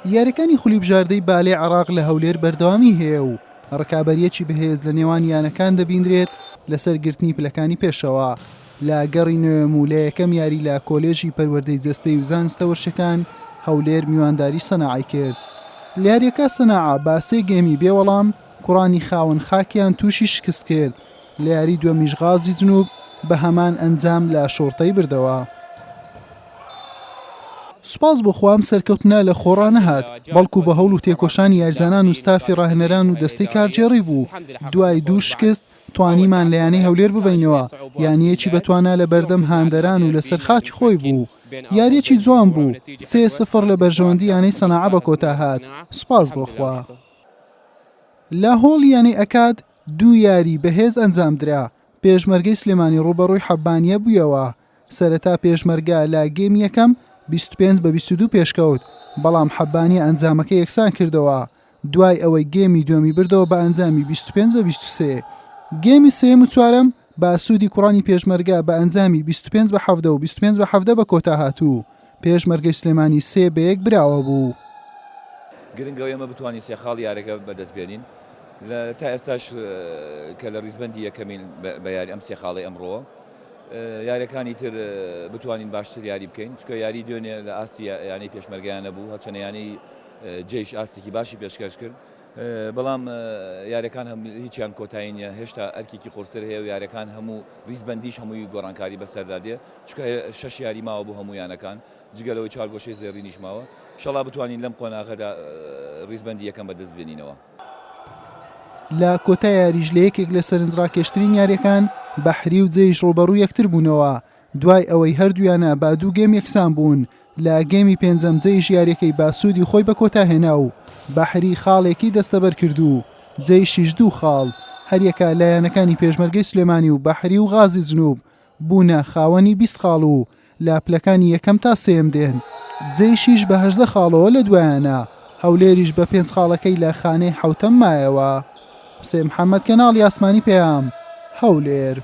یاریەکانی خولی بژاردەی بالەی عێراق لە هەولێر بەردەوامی هەیە و ڕکابەرییەکی بەهێز لە نێوان یانەکان دەبینرێت لەسەر گرتنی پلەکانی پێشەوە لە گەڕی نۆیەم و لە یەکەم یاری لە کۆلێژی پەروەردەی جەستەی و زانستە وەرشەکان هەولێر میوانداری سەناعەی کرد لە یاریەکە سەناعە بە سێ گێمی بێ وەڵام کوڕانی خاوەن خاکیان تووشی شکست کرد لە یاری دووەمیش غازی جنوب بە هەمان ئەنجام لە شوڕتەی بردەوە. سوپاس بۆ خوا ئەم سەرکەوتنە لە خۆڕا نەهات، بەڵکو بە هەوڵ و تێکۆشانی یاریزانان و ستافی ڕاهێنەران و دەستەی کارگێڕی بوو، دوای دوو شکست توانیمان لە یانەی هەولێر ببەینەوە، یانەیەکی بەتوانا لە بەردەم هاندەران و لەسەر خاکی خۆی بوو، یارییەکی جوان بوو، سێ سفر لە بەرژەوەندی یانەی سەناعە بە کۆتا هات، سوپاس بۆ خوا. لە هۆڵی یانەی ئەکاد دوو یاری بەهێز ئەنجامدرا، پێشمەرگەی سلێمانی ڕووبەڕووی حەبانیە بوویەوە، سەرەتا پێشمەرگە لە گێمی یەکەم 25 بە 22 پێشکەوت، بەڵام حەبانیە ئەنجامەکەی یەکسان کردەوە، دوای ئەوەی گێمی دووەمی بردەوە بە ئەنجامی 25 بە 23. گێمی سێیەم و چوارەم بە سوودی کوڕانی پێشمەرگە بە ئەنجامی 25 بە 17 و 25 بە 17 بە کۆتا هات و پێشمەرگەی سلێمانی سێ بە یەک براوە بوو. گرنگە ئێمە بتوانین سێ خاڵی یاریەکە بەدەست بێنین تا ئێستاش کە لە ریزبەندی یەکەمین بە یاری ئەم سێ خاڵی ئەمڕۆ یاریەکانی تر بتوانین باشتر یاری بکەین چکە یاری دوێنێ لە ئاستی یانەی پێشمەرگیان نەبوو هەچەنە یانەی جەیش ئاستێکی باشی پێشکەش کرد بەڵام یاریەکان هەم هیچیان کۆتایی نیە هێشتا ئەرکێکی قورستر هەیە و یاریەکان هەموو ریزبەندیش هەمووی گۆڕانکاری بەسەردا دێ چکە شەش یاری ماوە بۆ هەموو یانەکان جگە لەوەی چوارگۆشەی زێڕینیش ماوە شەڵا بتوانین لەم قۆناغەدا ریزبەندی یەکەم بەدەست بێنینەوە. لە کۆتا یاریش لە یەکێک لە سەرنجڕاکێشترین یاریەکان بەحری و جەیش ڕووبەڕوو یەکتر بوونەوە دوای ئەوەی هەردوویانە بە دوو گێم یەکسان بوون لە گێمی پێنجەم جەیش یاریەکەی بە سوودی خۆی بە کۆتا هێنا و بەحری خاڵێکی دەستەبەر کرد و جەیشیش دوو خاڵ هەریەکە لە یانەکانی پێشمەرگەی سلێمانی و بەحری و غازی جنوب بوونە خاوەنی 20 خاڵ و لە پلەکانی یەکەم تا سێیەم دێن، جەیشیش بە 18 خاڵەوە لە دوایانە، هەولێریش بە پێنج خاڵەکەی لە خانەی حەوتەم مایەوە. حوسێن محەمەد، کەناڵی ئاسمانی پەیام، هەولێر.